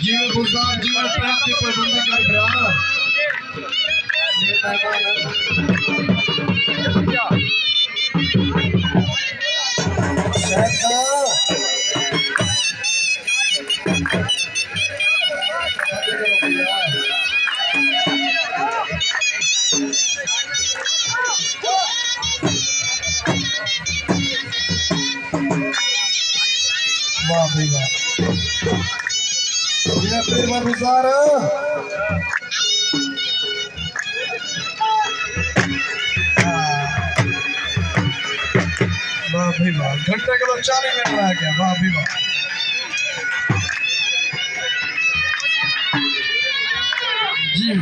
جی میں گلزار، جی میں ٹریفک پابندی کر رہا۔ واہ بھائی واہ۔ یہ پھر میں گزار۔ واہ بھائی واہ، گھنٹے کے بعد چالیس منٹ رہ گیا۔ واہ بھائی واہ۔ جی۔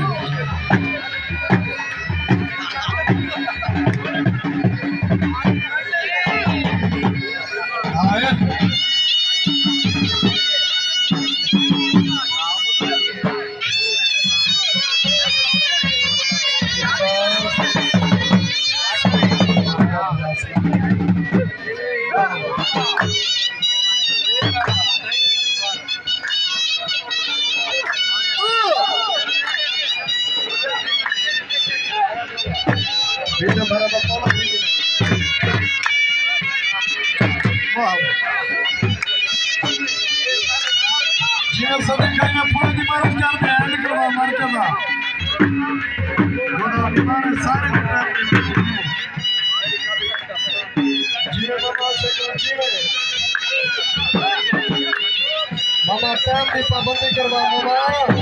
جی میں سبھی کہیں میں پورے دی مدد کر دے، اینڈ کروا مر کروا۔ گوڑا بیمار سارے۔ جی میں بابا سے جی میں۔ ماما ٹائم دی پابندی کروا ماما۔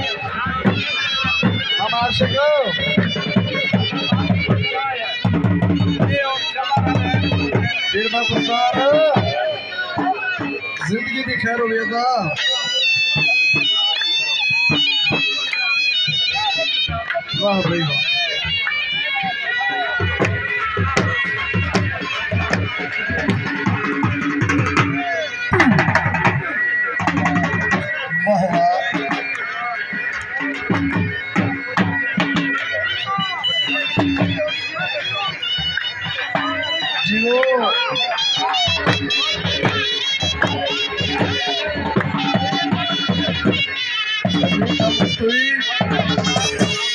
ماما عاشق۔ پیر بابا سار۔ زندگی دی خیر ہوئے دا۔ واہ بھائی واہ۔ واہ واہ۔ جیو۔